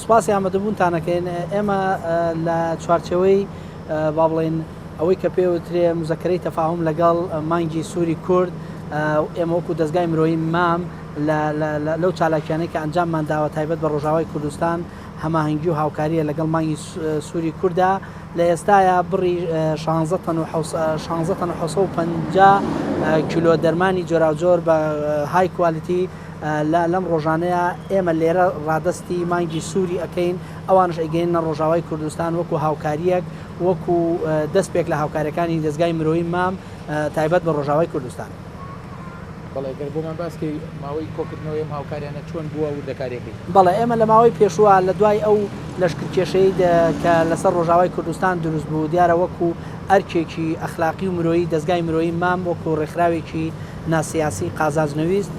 سوپاسی ئامادەبوونتان ئەکەین. ئێمە لە چوارچێوەی با بڵێین ئەوەی کە پێوترێ مزەکەرەی تەفاهم لەگەڵ مانگی سووری کورد، ئێمە وەکو دەزگای مرۆیی مام لەو چالاکیانەی کە ئەنجاممان داوە تایبەت بە ڕۆژاوای کوردستان هەماهەنگی و هاوکاریە لەگەڵ مانگی سووری کورددا. لە ئێستایا بڕی شانزە تەن و شانزە تەن و 750 کیلۆ دەرمانی جۆراوجۆر بە های کوالیتی لە لەم ڕۆژانەیا ئێمە لێرە ڕادەستی مانگی سووری ئەکەین، ئەوانش ئەیگەیەننە ڕۆژاوای کوردستان وەکو هاوکارییەک، وەکو دەستپێک لە هاوکاریەکانی دەزگای مرۆیی مام تایبەت بە ڕۆژاوای کوردستان. بەڵێ گەر بۆمان باس کەی ماوەی کۆکردنەوەی ئەم هاوکاریانە چۆن بووە وردەکاریەکەی؟ بەڵێ ئێمە لە ماوەی پێشووە لە دوای ئەو لەشکرکێشەی کە لەسەر ڕۆژاوای کوردستان دروست بوو دیارە وەکو ئەرکێکی ئەخلاقی و مرۆیی دەزگای مرۆیی مام وەکو ڕێکخراوێکی ناسیاسی قازانج نەویست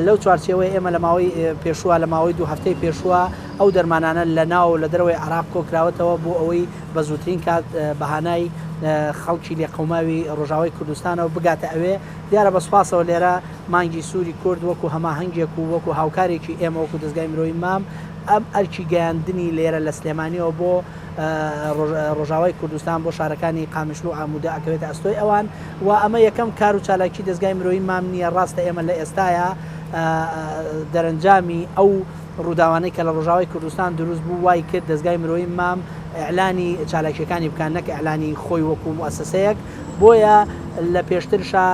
لەو چوارچێوەیە ئێمە لە ماوەی پێشووە لە ماوەی دوو هەفتەی پێشووە ئەو دەرمانانە لە ناو و لە دەرەوەی عێراق کۆکراوەتەوە بۆ ئەوەی بە زووترین کات بە هانای خەڵکی لێقەوماوی ڕۆژاوای کوردستانەوە بگاتە ئەوێ. دیارە بە سوپاسەوە لێرە مانگی سووری کورد وەکو هەماهەنگێک و وەکو هاوکارێکی ئێمە وەکو دەزگای مرۆیی مام ئەم ئەرکی گەیاندنی لێرە لە سلێمانیەوە بۆ ڕۆژاوای کوردستان بۆ شارەکانی قامیشلو و عامودە ئەکەوێتە ئەستۆی ئەوان و ئەمە یەکەم کار و چالاکی دەزگای مرۆیی مام نییە. ڕاستە ئێمە لە ئێستایا دەرەنجامی ئەو ڕووداوانەی کە لە ڕۆژاوای کوردستان دروست بوو وای کرد دەزگای مرۆیی مام ئیعلانی چالاکیەکانی بکات نەک ئیعلانی خۆی وەکو موئەسەسەیەک. بۆیە لە پێشترشا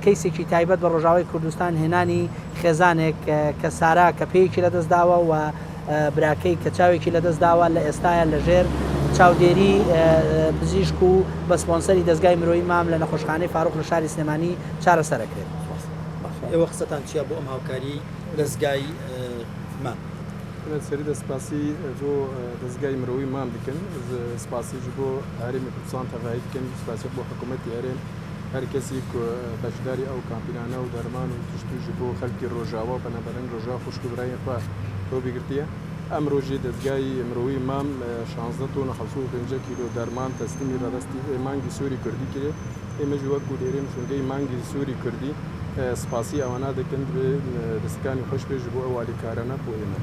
کەیسێکی تایبەت بە ڕۆژاوای کوردستان هێنانی خێزانێک کە سارا کە پێیەکی لەدەست داوە و براکەی کە چاوێکی لەدەست داوە لە ئێستایا لەژێر چاودێری پزیشک و بە سپۆنسەری دەزگای مرۆیی مام لە نەخۆشخانەی فاروق لە شاری سلێمانی چارەسەر ئەکرێت. باشە ئێوە قسەتان چیە بۆ ئەم هاوکاریەی دەزگای مام؟ من سەریدا سپاسی بۆ دەزگای مرۆیی مام دکەم، سپاسیش بۆ هەرێمی کوردستان تەڤایی دکەم، سپاسی بۆ حکوومەتی هەرێم، هەر کەسی کو بەشداری ئەو کامپینانە و دەرمان و تشت و ژ بۆ خەلکی ڕۆژاوا و پەنابەران ڕۆژاوا خوشک و برایان خوە هۆبی گرتیە. ئەمرۆ ژی دەزگای مرۆیی مام 16 تۆن و 750 کیلۆ دەرمان تەسلیمی ڕادەستی مانگی سووری کوردی کرێ. ئێمە ژی وەکو لێرێم شونگەی مانگی سووری کوردی سپاسی ئەوانە دکەم دبێ دەستەکانی خوش بێ ژ بۆ ئەو ئالیکارانە بۆ ئێمە.